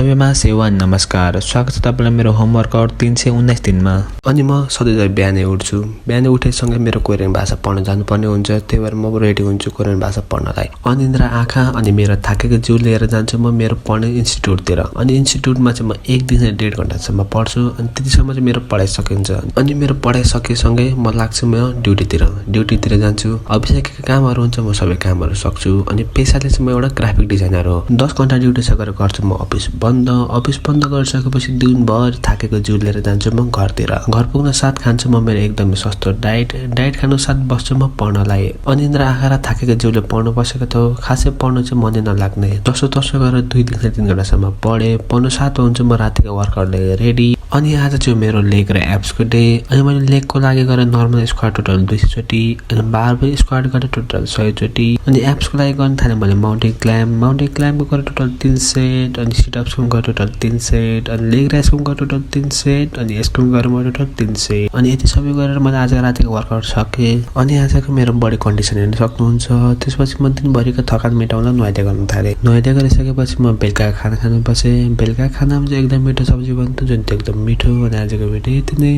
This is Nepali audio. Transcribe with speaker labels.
Speaker 1: सबैमा सेवान नमस्कार। स्वागत छ तपाईँलाई मेरो होमवर्कआउट 319 दिनमा।
Speaker 2: अनि म सधैँ बिहानै उठ्छु। बिहानै उठेसँगै मेरो कोरियन भाषा पढ्न जानुपर्ने हुन्छ। त्यही भएर म रेडी हुन्छु कोरियन भाषा पढ्नलाई। अनिन्द्रा आँखा अनि मेरो थाकेको जिउ लिएर जान्छु म मेरो पढ्ने इन्स्टिट्युटतिर। अनि इन्स्टिट्युटमा चाहिँ म 1 दिन 1.5 घण्टासम्म पढ्छु। अनि त्यतिसम्म चाहिँ मेरो पढाइ सकिन्छ। अनि मेरो पढाइ सकेसँगै म लाग्छु म ड्युटीतिर जान्छु। अफिसका कामहरू हुन्छ म सबै कामहरू सक्छु। अनि पेसाले चाहिँ म एउटा ग्राफिक डिजाइनर हो। 10 घण्टा ड्युटी सकेर गर्छु म अफिस बन्द गरिसकेपछि दिनभर थाकेको जिउ लिएर जान्छु म घरतिर। घर पुग्न साथ खान्छु म मेरो एकदमै सस्तो डाइट खानु साथ बस्छु म पढ्नलाई। अनिन्द्रा आँखा र थाकेको जिउले पढ्नु बसेको थियो। खासै पढ्नु चाहिँ मनै नलाग्ने। जसो तसो गरेर 2 देखि 3 घण्टासम्म पढ्नु साथ हुन्छु म रातिको वर्कआउटले रेडी। अनि आज चाहिँ मेरो लेग र एब्सको डे। अनि मैले लेगको लागि गरेर नर्मल स्क्वाट टोटल 200 चोटि, अनि बारबेल स्क्वाट गरेर टोटल 100 चोटि, अनि एब्सको लागि गर्न थालेँ मैले माउन्टेन क्लाइम्बको गरेर टोटल 3 सेट, अनि सिटअप्सको गरेर टोटल 3 सेट, अनि लेग रेसको गरेर टोटल 3 सेट, अनि यसको गरेर मैले टोटल 3 सेट। अनि यति सबै गरेर मैले आज रातिको वर्कआउट सकेँ। अनि आजको मेरो बडी कन्डिसन हेर्न सक्नुहुन्छ। त्यसपछि म दिनभरिको थकान मेटाउन नुहाइदिए गर्न थालेँ। नुहाइदिए गरिसकेपछि म बेलुका खाना खानु बसेँ। बेलुका खानामा चाहिँ एकदम मिठो सब्जी बन्थ्यो जुन चाहिँ एकदम मिठो। अनि आजको भिडियो यति नै।